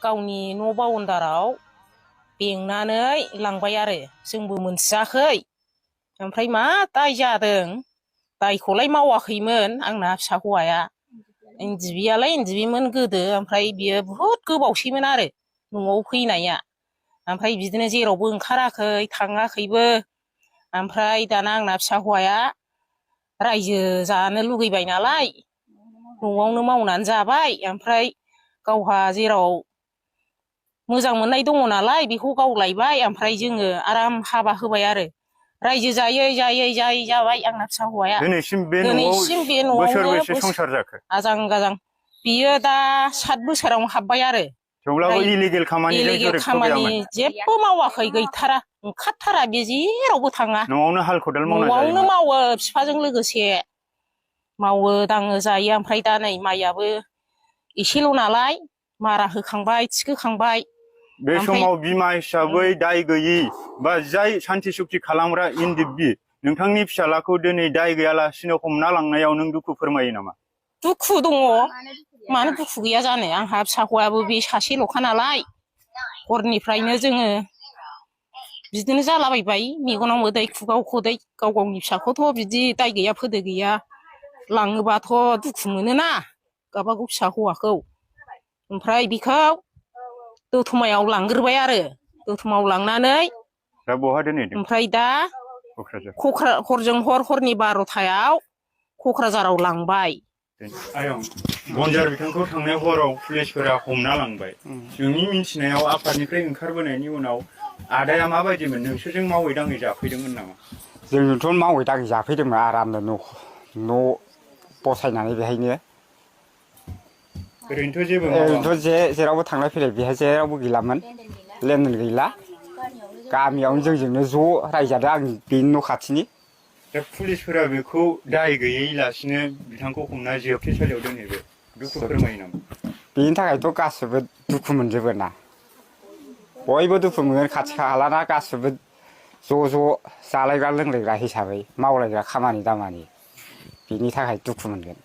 गावनि न' बाउन्डाराव बेंनानै लांबाय आरो जोंबो मोनथियाखै ओमफ्राय मा दाय जादों दायखौलाय मावाखैमोन आंना फिसा हौवाया इन्दिबियालाय इन्दिबिमोन गोदो ओमफ्राय बियो बुहुद गोबावसैमोन आरो न'आव फैनाया ओमफ्राय बिदिनो जेरावबो ओंखाराखै थाङाखैबो ओमफ्राय दाना आंना फिसा हौवाया रायजो जानो लुगैबाय नालाय न'आवनो मावनानै जाबाय ओमफ्राय गावहा जेराव मोजां मोननाय दङ नालाय बेखौ गावलायबाय ओमफ्राय जोङो आराम हाबा होबाय आरो रायजो जायै जायै जायै जाबाय आंना फिसा हौवाया दिनैसिम बे न'आवनो बोसोरबेसे संसार जाखो आजां गाजां बियो दा 7 बोसोरावनो हाबबाय आरो थेवब्लाबो इलिगेल खामानिजों इलिगेल जरिबथ' खामानि गैयामोन जेबो मावाखै गैथारा ओंखारथारा बे जेरावबो थाङा न'आवनो हाल खदाल मावना न'आवनो जायोमोन मावो बिफाजों लोगोसे मावो दाङो जायो ओमफ्राय दा नै माइयाबो एसेल' नालाय मारा होखांबाय थिखोखांबाय बे ओमफ्राय समाव बिमा हिसाबै दाय गैयि बा जाय सान्थि सुक्ति खालामग्रा इनदिबि नोंथांनि फिसालाखौ दिनै दाय गैयालासिनो हमना लांनायाव नों दुखु फोरमायो नामा दुखु दङ मानो दुखु गैया जानो आंहा फिसा हौवायाबो बे सासेल'खा नालाय हरनिफ्रायनो जोङो बिदिनो जालाबायबाय मेगनाव मोदै खुगायाव खदै गाव गावनि फिसाखौथ' बिदि दाय गैया फोदो गैया लाङोबाथ' दुखु मोनोना गावबागाव फिसा हौवाखौ ओमफ्राय बिखौ दतमायाव लांग्रोबाय आरो दतमायाव लांनानै दा बहा दोनहैदों ओमफ्राय दा क'क्राझार हरजों हरनि 12थायाव क'क्राझाराव लांबाय आयं बनजार बिथांखौ थांनाय हराव पुलिसफोरा हमना लांबाय नोंनि मिन्थिनायाव आफादनिफ्राय ओंखारबोनायनि उनाव आदाया माबायदिमोन नोंसोरजों मावै दाङै जाफैदोंमोन नामा जोंथ' मावै दाङै जाफैदोंमोन आरामनो न' बसायनानै बेहायनो ओरैनोथ' जेरावबो थांलाय फैलाय बेहाय जेरावबो गैलामोन लेनदेन गैला गामियावनो जोंजोंनो ज' रायजादों आं बेनि न' खाथिनि दा पुलिसफोरा बेखौ दाय गैयै लासिनो बिथांखौ हमना जोबथेसालियाव दोनहैबाय दुखु फोरमायो नामा बेनि थाखायथ' गासिबो दुखु मोनजोबो ना बयबो दुखु मोनो खाथि खालाना गासिबो ज' ज' जालायग्रा लोंलायग्रा हिसाबै मावलायग्रा खामानि दामानि बिनि थाखाय दुखु मोनगोन